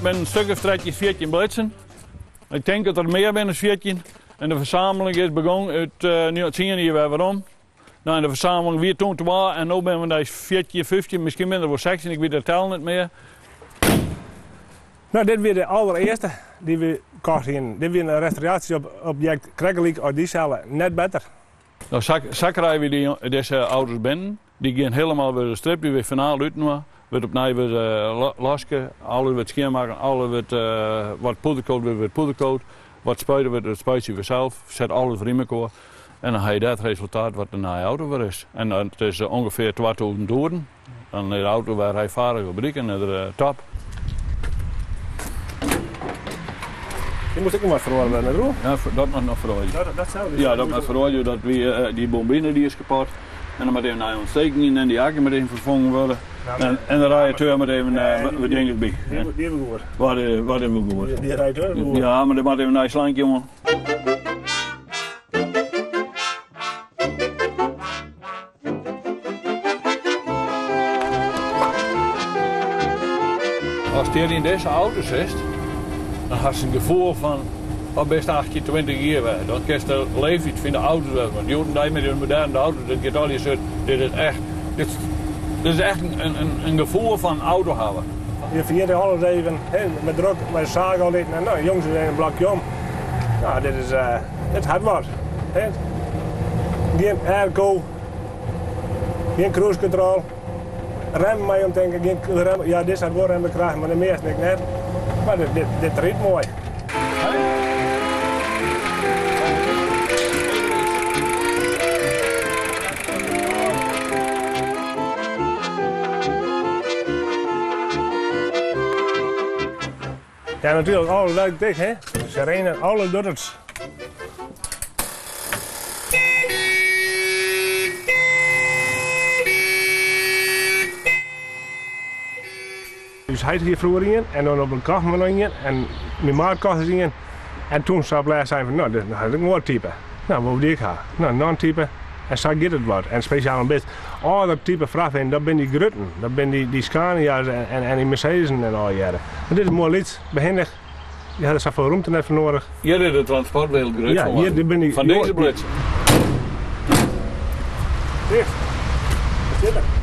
binne in stik of 13, 14 blitsen. Ik tink dat der mear binne as 14. En de fersameling is begûn út uh, 10 jier wer werom. No, en de fersameling wie toen twa en no binne we nei 14, 15, miskien binne der wol 16, ik wit it tel net mear. No, dit wie de allerearste dy't we kocht hienen. Dit wie in restauraasjeobjekt, krekt gelyk as dyselde, net better. No, sa, sa krije we dy, dizze auto's binnen. Dy gean hielendal wurde stript, dy wurde finaal útinoar. Wurdt opnij wurdt uh, laske, alles wurdt skjinmakke, alles wurdt uh, wat poedercoat wurdt, wurdt poedercoat. Wat spuite wurdt, dat spuitsje we sels. Set alles wer yn mekoar. En dan ha je dat resultaat wat de nije auto wer is. En dat is ûngefear 2000 oeren. Dan is de auto wer rijvaardig op dyk en is er top. Die moest ek noch wat feroare wurde, net Ja, dat moat noch feroarje. Dat, dat Ja, dat moat feroarje. Dat wie, dy bobine dy is kapot. En dan moat even nije ûntsteking yn en dy akku moat even ferfongen wurde. En, en de radiateur moat even wat dingen by. Die, die even goed. Wat, wat even goed. Die, die radiateur goed. Ja, mar der moat even in nij slankje oan. Ast hjir yn dizze auto sitst, dan hast in gefoel fan oh, bist 18, 20 jier wer. Dan kinst de leeftiid fan de auto's wer. Want hjoed-en-dei met de moderne auto's, dat giet allegear sa. Dit is echt, dit, dit is echt in, in, in gefoel fan auto hawwe. Je ferjitte alles even, hè, met drok, mei de saak altyd. En nou, jonges, even in blokje om. Nou, dit is, uh, dit hat wat. Hè. Gjin airco, gjin cruise control. Remmen mei om tinke, gjin rem, ja, dit hat wol remmekracht, mar de measten ek net. Mar dit, dit, dit rydt moai. Ja, natuerlik, alles werkt dik, hè? Sirene, alles docht it. Us heit hie froeger ien en dan op in kocht we noch ien en myn maat kocht ris ien. En toen sa op lêst sei fan, no, dit is in oar type. No, wol dy ek ha. No, noch in type. En sa giet it wat. En spesjaal in bit âlder type frachtwein, dat binne dy grutten. Dat binne dy, dy Scania's en, en, en dy Mercedesen en allegearre. Mar dit is moai lyts, behindich. Je ha der safolle rûmte net foar noadich. Hjir is de transportwereld grut Ja, fan hjir dit binne dy. Fan dizze blitsen. Ticht. Wat sit der?